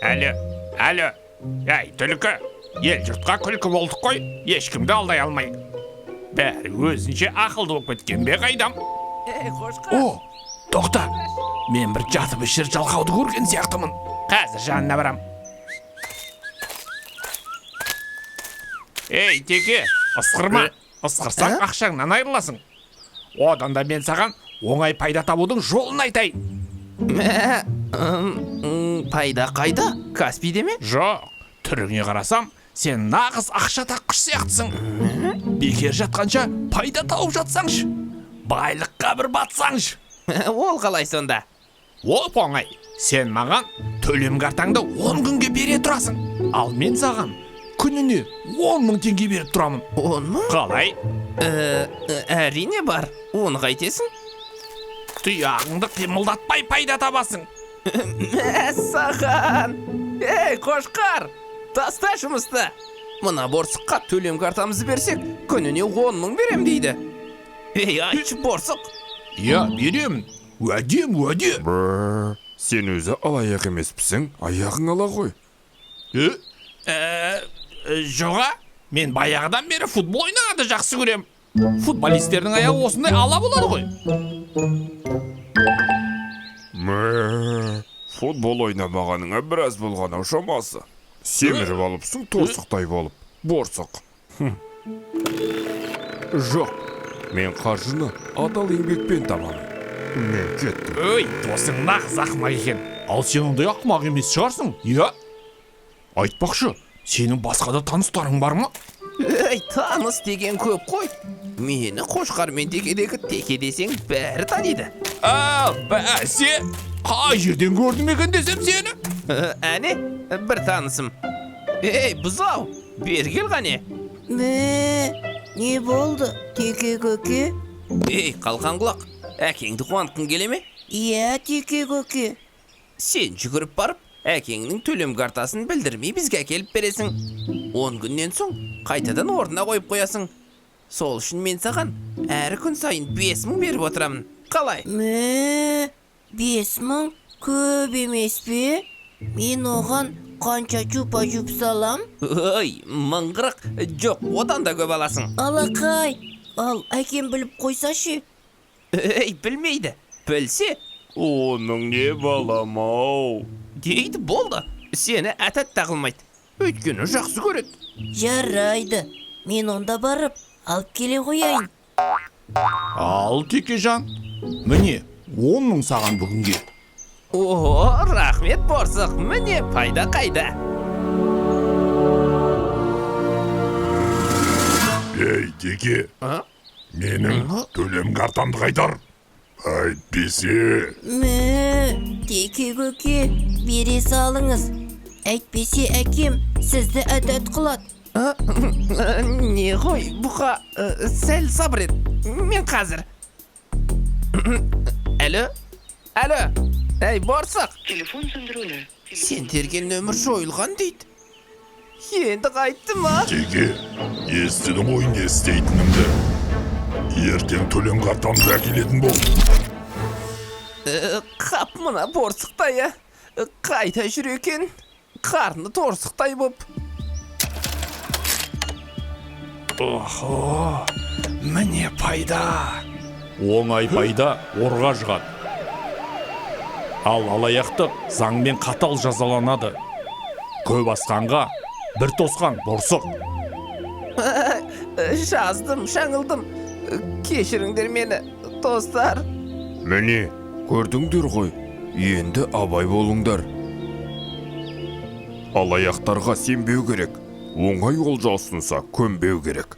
Әлі, әлі. Әй, түлкі, ел жұртқа күлкі болдық қой, ешкімді алдай алмай. Бәрі өзінше ақылды болып кеткен бе қайдам? Ей, қошқар. О, тоқта, мен бір жатып ішер жалқауды көрген сияқтымын. Қазір жанына барам. Ей, теке, ысқырма. Ысқырсаң ақшаңнан айырыласың. Одан да мен саған оңай пайда табудың жолын айтайын. Мә, пайда қайда? Каспийде ме? Жоқ, түріңе қарасам, сен нағыз ақша тапқыш сияқтысың. Бекер жатқанша пайда тауып жатсаңшы. Байлыққа бір батсаңшы. Ол қалай сонда? Оп оңай. Сен маған төлем картаңды 10 күнге бере тұрасың. Ал мен саған күніне 10 мың теңге беріп тұрамын. 10 мың? Қалай? Әрине бар. Оны қайтесің? Тұяғыңды қимылдатпай пайда табасың. Мәссаған! Ей, қошқар! Таста жұмысты! Мына борсыққа төлем картамызды берсек, күніне 10 мың берем дейді. Ей, айтшы, борсық! Иә, беремін. Уәдем, уәде. Бррр, сен өзі алаяқ емеспісің, аяғың ала ғой. Жоға, мен баяғыдан бері футбол ойнағанды жақсы көрем. Футболистердің аяғы осындай ала болады ғой. Мә, футбол ойнамағаныңа біраз болған ау шамасы. Семіріп алыпсың торсықтай болып, борсық. Жоқ, мен қаржыны адал еңбекпен табамын. Мен кеттім. Өй, досың нағыз ақымақ екен. Ал сен ондай ақымақ емес шығарсың, иә? Айтпақшы, сенің басқа да таныстарың бар ма? Ей, таныс деген көп қой. Мені қошқар мен текедегі теке десең бәрі таниды. А, бәсе, қай жерден көрдім екен десем сені? Әне, бір танысым. Ей, бұзау, бері кел қане. Мә, не болды, теке көке? Ей, қалқан құлақ, әкеңді қуантқың келе ме? Иә, теке көке. Сен жүгіріп барып, әкеңнің төлем картасын білдірмей бізге әкеліп бересің. 10 күннен соң қайтадан орнына қойып қоясың. Сол үшін мен саған әр күн сайын 5 мың беріп отырамын. Қалай? Мә, 5 мың көп емес пе? Мен оған қанша чупа-чупс алам? Ой, 1040, жоқ, одан да көп аласың. Алақай, ал әкем біліп қойса ше? Ей, білмейді. Білсе, Оның не балам-ау? дейді болды. Сені әтәт та қылмайды. Өйткені жақсы көреді. Жарайды, мен онда барып алып келе қояйын. Ал, текежан, міне 10 мың саған бүгінге. О, рахмет, борсық, міне пайда қайда. Ей, теке, менің төлем картамды қайтар. Әйтпесе. Мә, теке көке, бере салыңыз. Әйтпесе әкем сізді әдәт қылады. Не ғой, бұқа, сәл сабыр ет. Мен қазір. Әлі? Әлі? Әй, борсық. Телефон сөндірулі. Сен терген нөмір жойылған дейді. Енді қайтты ма? Теке, естідің ғой не істейтінімді. Ертең төлем картамды әкелетін бол. Қап мына борсықтай, а. Қайда жүр екен? Қарны торсықтай боп. Охо, міне пайда. Оңай пайда орға жығады. Ал алаяқтық заңмен қатал жазаланады. Көп асқанға бір тосқан борсық. Жаздым, жаңылдым. Кешіріңдер мені, достар. Міне, көрдіңдер ғой. Енді абай болыңдар. Алаяқтарға сенбеу керек. Оңай олжа ұсынса көнбеу керек.